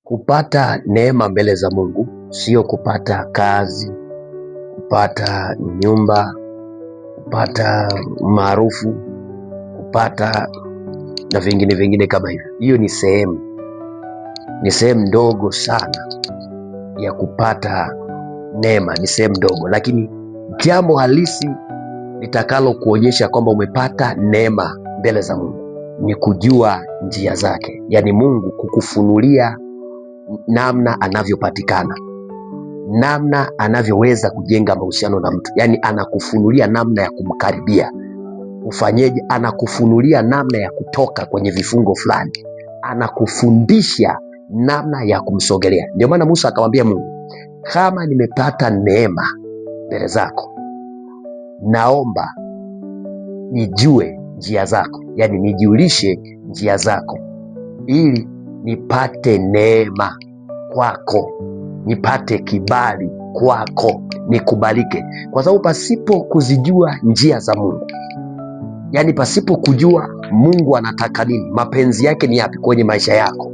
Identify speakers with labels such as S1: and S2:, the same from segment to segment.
S1: Kupata neema mbele za Mungu sio kupata kazi, kupata nyumba, kupata maarufu, kupata na vingine vingine kama hivyo. Hiyo ni sehemu, ni sehemu ndogo sana ya kupata neema, ni sehemu ndogo, lakini jambo halisi litakalo kuonyesha kwamba umepata neema mbele za Mungu ni kujua njia zake, yaani Mungu kukufunulia namna anavyopatikana, namna anavyoweza kujenga mahusiano na mtu, yaani anakufunulia namna ya kumkaribia. Ufanyeje? Anakufunulia namna ya kutoka kwenye vifungo fulani, anakufundisha namna ya kumsogelea. Ndio maana Musa akamwambia Mungu, kama nimepata neema mbele zako, naomba nijue njia zako, yaani nijulishe njia zako, ili nipate neema kwako, nipate kibali kwako, nikubalike. Kwa sababu pasipo kuzijua njia za Mungu, yaani pasipo kujua Mungu anataka nini, mapenzi yake ni yapi kwenye maisha yako,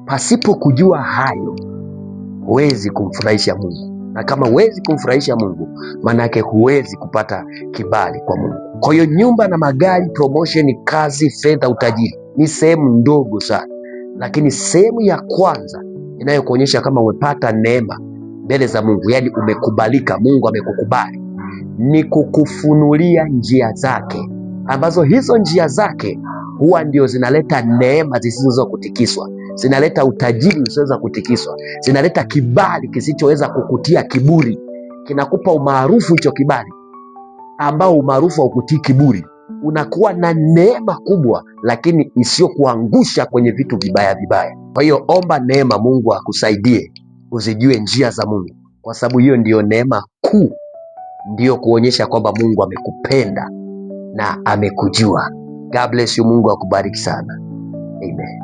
S1: pasipo kujua hayo, huwezi kumfurahisha Mungu. Na kama huwezi kumfurahisha Mungu, maana yake huwezi kupata kibali kwa Mungu. Kwa hiyo nyumba na magari, promotion, kazi, fedha, utajiri ni sehemu ndogo sana, lakini sehemu ya kwanza inayokuonyesha kama umepata neema mbele za Mungu, yaani umekubalika, Mungu amekukubali, ni kukufunulia njia zake, ambazo hizo njia zake huwa ndio zinaleta neema zisizoweza kutikiswa, zinaleta utajiri usioweza kutikiswa, zinaleta kibali kisichoweza kukutia kiburi, kinakupa umaarufu hicho kibali, ambao umaarufu haukutii kiburi. Unakuwa na neema kubwa, lakini isiyokuangusha kwenye vitu vibaya vibaya. Kwa hiyo omba neema, Mungu akusaidie uzijue njia za Mungu, kwa sababu hiyo ndiyo neema kuu, ndiyo kuonyesha kwamba Mungu amekupenda na amekujua. God bless you. Mungu akubariki sana. Amen.